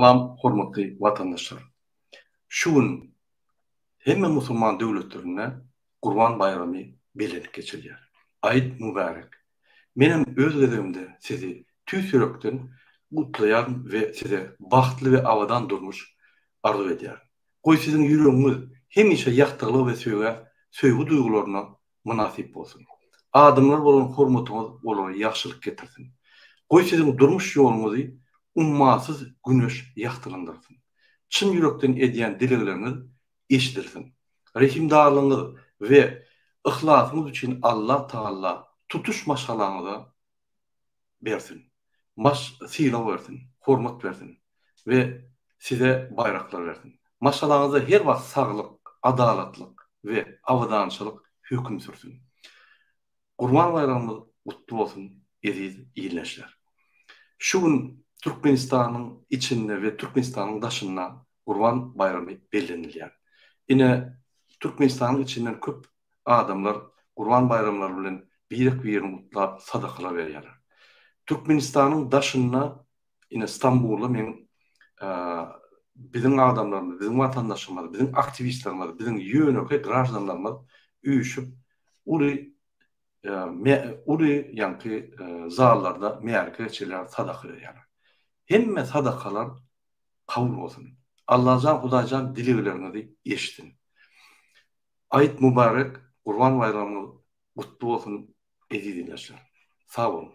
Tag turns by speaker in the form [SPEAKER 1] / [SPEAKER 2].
[SPEAKER 1] Salam hormatly watandaşlar. Şu gün hemme musulman döwletlerinde Gurban baýramy bellenip geçilýär. Aýt mübärek. Menem öz gezegimde sizi tüýs ýürekden gutlaýaryn we size bagtly we abadan durmuş arzuw edýärin. Goý siziň ýüregiňiz hemişe ýagtylyga we söýgä, söýgi duýgularyna mynasyp bolsun. Adamlara bolan hormatyňyz olara ýagşylyk getirsin. Goý siziň durmuş ýoluňyzy ummasyz güneş ýagtylandyrsyn. Çyn ýürekden edýän dilegleriňiz eşidilsin. Rehimdarlygyňyz we yhlasyňyz üçin Allah Tagala tutuş maşgalaňyza bersin. Maş sylag bersin, hormat bersin we size baýraklar bersin. Maşgalaňyzda her wagt saglyk, adalatlyk we abadançylyk höküm sürsün. Gurban baýramyňyz gutly bolsun, eziz ildeşler! Şu gün Türkmenistanyň içinde we Türkmenistanyň daşynda Gurban baýramy bellenilýär. Ine, Türkmenistanyň içinden köp adamlar Gurban baýramlary bilen birek-birini gutlap sadakalar berýärler. Türkmenistanyň daşynda ine Stambulda meň biziň adamlarymyz, biziň watandaşymyz, biziň aktiwistlerimiz, biziň ýönekeý graždanlarymyz üýşüp uly uly ýaňky zallarda märeke geçirýär, sadaka berýärler. Hemme sadakalar kabul bolsun. Allajan Hudaýjan dilegleriňizi eşitsin. Aýt mübarek Gurban baýramyňyz gutly bolsun eziz ildeşler. Sag boluň.